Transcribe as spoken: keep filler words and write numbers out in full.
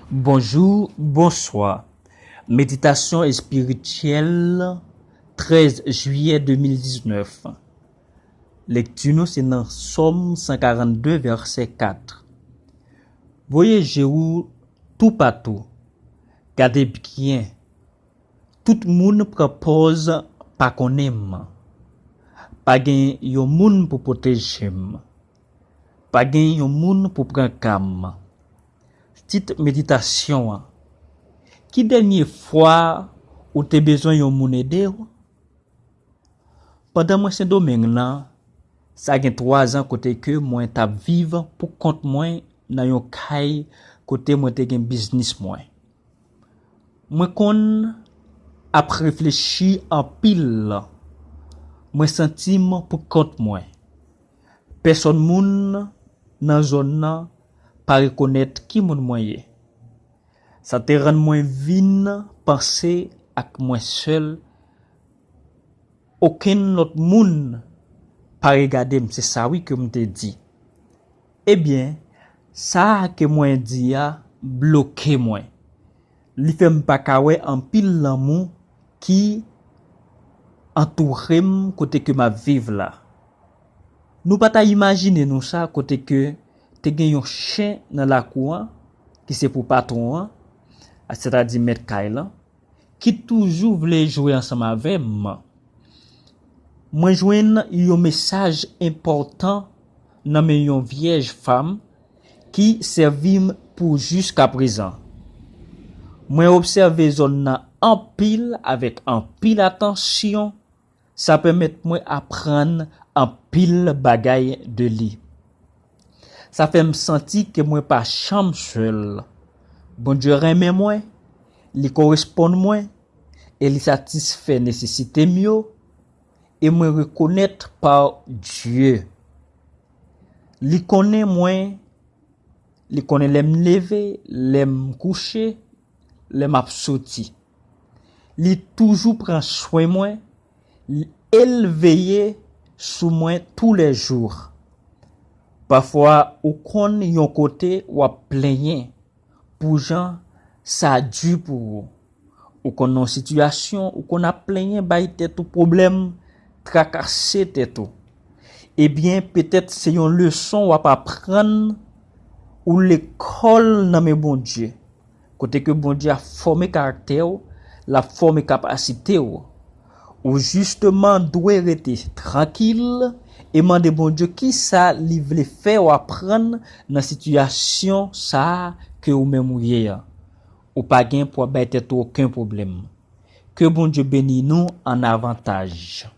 Bonjou, bonswa. Meditasyon espirityèl, trèz jiyè de mil diznèf. Lekti nou se nan Sòm san karannde, vèsè kat. Voye je ou toupatou. Gade byen. Tout moun pran pòz pa konnen m. Pa gen yon moun pou pwoteje m. Pa gen yon moun pou pran ka m. Tit meditasyon an: Ki dènye fwa ou te bezwen yon moun ede w? Pandan mwen Sendomeng nan, sa gen twa zan kote ke mwen t ap viv pou kont mwen nan yon kay kote mwen te gen biznis mwen. Mwen konn ap reflechi anpil. Mwen santi m pou kont mwen. Pèsonn moun nan zòn nan pa rekonèt ki moun mwen ye. Sa te rann mwen vin panse ak mwen sèl. Okenn lòt moun pa regade m, se sa wi ke m te di. Ebyen, sa a ke mwen di a bloke mwen. Li fè m pa ka wè anpil lanmou ki antoure m kote ke m ap viv la. Nou pa ta imajine nou sa kote ke te gen yon chen nan lakou an, ki se pou patwon an, sètadi mèt kay lan, ki toujou vle jwe ansanm avè m. Mwen jwenn yon mesaj enpòtan nan men yon vyèj fanm ki sèvi m pou jiskaprezan. Mwen obsève zòn nan anpil avèk anpil atansyon. Sa pèmèt mwen aprann anpil bagay de li. Sa fè m santi ke mwen pa janm sèl. Bondye renmen mwen, li koresponn mwen, e li satisfè nesesite m yo, e mwen rekonèt pa Dye. Li konnen mwen, li konnen lè m leve, lè m kouche, lè m ap soti. Li toujou pran swen mwen, e l veye sou mwen toulèjou. Pafwa, ou konn yon kote w ap plenyen pou jan sa di pou ou. Ou konn nan yon sitiyasyon, ou konn ap plenyen, bay tèt ou pwoblèm, trakase tèt ou. Ebyen, petèt se yon leson w ap aprann ou lekòl nan men Bondye. Kote ke Bondye ap fòme karaktè w, l ap fòme kapasite w. Ou jisteman dwe rete trankil e mande Bondye kisa li vle fè w aprann nan sitiyasyon sa a ke ou menm ou ye a. Ou pa gen pou w ap bay tèt ou okenn pwoblèm. Ke Bondye beni nou an avantaj.